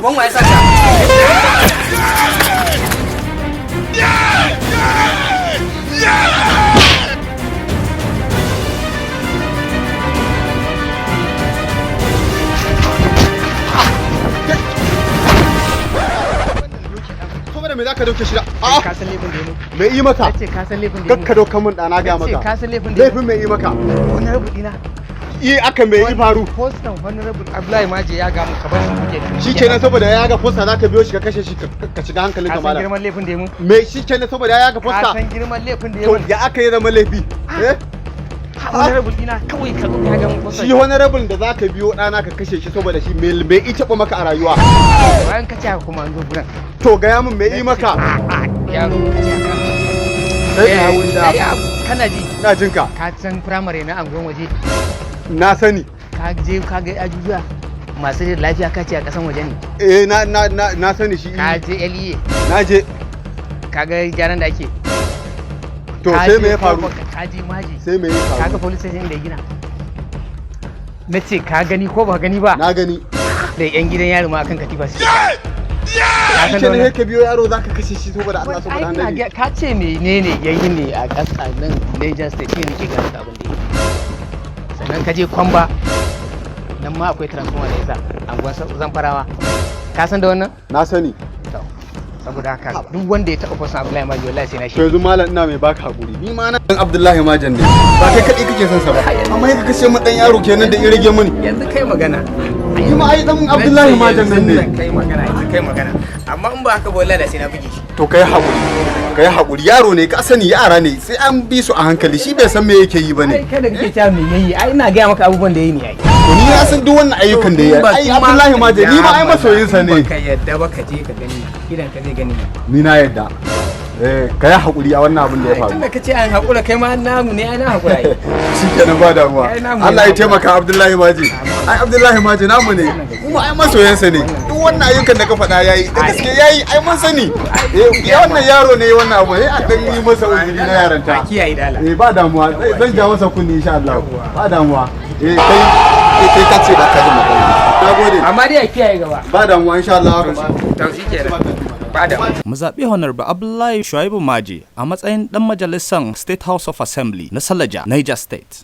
Uban wa ya saka? Saboda me zaka dauke shi da? A'a. Ka san laifin da ya mun? Me yi maka? Nace ka san laifin da ya mun? Kakka dauka mun ɗana, ga Nace maka. ka san laifin da ya Laifin me yi maka? mun? Honorable dina. Yi aka me yi faru? Postan Honorable Abdullahi Maje ya ga mun, ka bar shi buge. Shikenan, saboda ya ga fosta zaka biyo shi ka kashe shi, ka shiga hankalin Ka ka san malam. girman laifin da ya mun? Me shikenan saboda ya ga Ka fosta? san girman laifin da ya To mun? ya aka yi zama laifi? Eh? Honorable dina, kawai ka zo ka ga mun poster. Shi honorable da zaka biyo ɗana ka kashe shi saboda shi, me i taɓa maka a rayuwa? Bayan ka ce haka kuma an zo gurin. To gaya min me yi maka? Yaro, ka ce haka. Sai ya wuri da. Eh, kana ji? Ina jin ka. Ka san firamare na anguwan waje? Na sani. Ka je ka ga ajujuwa masu da lafiya, ka ce a kasan waje ne? Eh, na sani shi. Ka je LEA? Na je. Ka ga gyaran da ake? To Ka sai je me ya faru? Ka je Maji? Sai me ya Ka ga faru? police station da ya gina? Na ce ka gani ko ba gani ba? Na gani. Da yan gidan yaro ma akan katifa suke. Ka san da Shi ne wannan? ka biyo yaro zaka kashe shi saboda Allah, saboda Ai, ina Annabi. Ka ce menene yayi ne a ƙasa nan Niger State ne nake gaya maka abin da yake. Sannan ka je Kwamba, nan ma akwai transformer da yasa anguwan Zamfarawa. Ka san da wannan? Na sani. To, saboda haka duk wanda ya taɓa fasan Abdullahi Maji, wallahi sai na To shi. yanzu malam, ina mai baka hakuri. Ni ma na dan Abdullahi Majan ne. Ba kai kadai kake son sa ba. Amma yaka kashe mu dan yaro kenan da ya rage mini. Yanzu kai magana. Ni ma ai dan Abdullahi Majan nan ne. Kai magana, yanzu kai magana. Amma in ba haka ba, wallahi da sai na buge shi. To kai hakuri. Kai hakuri, yaro ne, ka sani yara ne, sai an bi su a hankali, shi bai san me yake yi bane. Ai kai da kake cewa me yayi, ai ina gaya maka abubuwan da yayi ne ai. To ni na san duk wannan ayyukan da ya yi. Ai Abdullahi Majan ni ma ai masoyinsa ne. Ka yadda ba, ka je ka gani. Idan ka zai gani. Ni na yadda. Eh, kai hakuri a wannan abin da ya faru. Tunda ka ce an haƙura, kai ma namu ne, ai na haƙura ai. Shikenan, ba damuwa. Ai, namu ne, Allah ya namu. taimaka Abdullahi Maji. Ai Abdullahi Maji namu ne. Kuma ai masoyansa ne. Duk wannan ayyukan da ka faɗa yayi. Da gaske yayi, ai mun sani. Eh, ya wannan yaro ne wannan abu. Eh, a dan yi masa uzuri na yaranta. A kiyaye dala. Eh, ba damuwa. Zan ja masa kunni insha Allah. Ba damuwa. Eh, kai ka ce ba ka ji magana. Nagode. Amma dai a kiyaye gaba. Ba damuwa insha Allah. To shikenan. Ba da. Mu zaɓi Honorable Abdullahi Shuaibu Maje a matsayin ɗan majalisar State House of Assembly na Salaja, Niger State.